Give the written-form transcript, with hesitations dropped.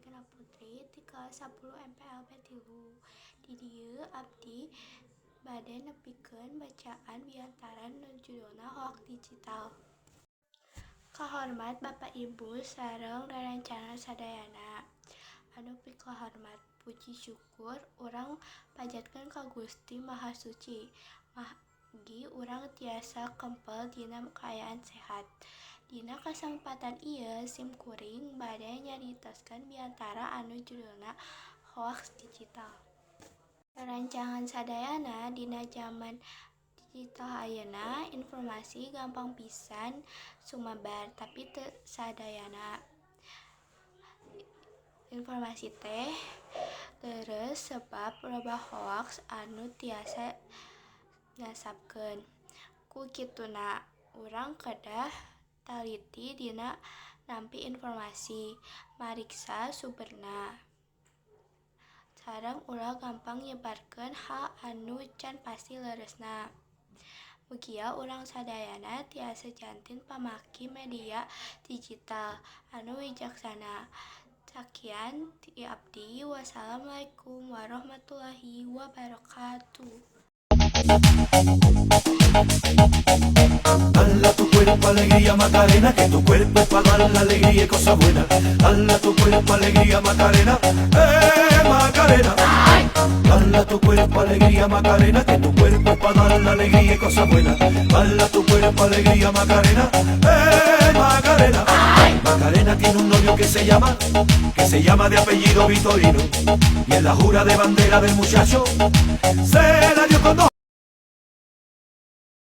Regina Putri ti kelas 10 MPLB 3. Di dieu abdi bade nepikeun bacaan biantara nu judulna Hoaks Digital. Kahormat Bapak Ibu sareng rerencangan sadayana anu pikahormat, puji syukur urang panjatkeun ka Gusti Maha Suci margi urang tiasa kempel dina kaayaan sehat. Dina kasempatan ieu sim kuring bade nyarioskeun biantara anu judulna Hoaks Digital. Rerencangan sadayana, dina jaman digital ayeuna informasi gampang pisan sumebar, tapi teu sadayana informasi teh leres sebab loba hoaks anu tiasa nyasabkeun. Ku kituna urang kedah taliti dina nampi informasi, mariksa sumberna, sareng ulah gampang nyebarkeun hal anu can pasti leresna. Mugia urang sadayana tiasa janten pamake media digital anu wijaksana. Sakian ti abdi, wassalamualaikum warahmatullahi wabarakatuh. Dale a tu cuerpo alegría, Macarena, que tu cuerpo es para dar la alegría y cosas buenas. Dale a tu cuerpo alegría, Macarena, eh, Macarena. Dale a tu cuerpo alegría, Macarena, que tu cuerpo es para dar la alegría y cosas buenas. Dale a tu cuerpo alegría, Macarena, eh, Macarena. Macarena tiene un novio que se llama de apellido Vitorino. Y en la jura de bandera del muchacho se la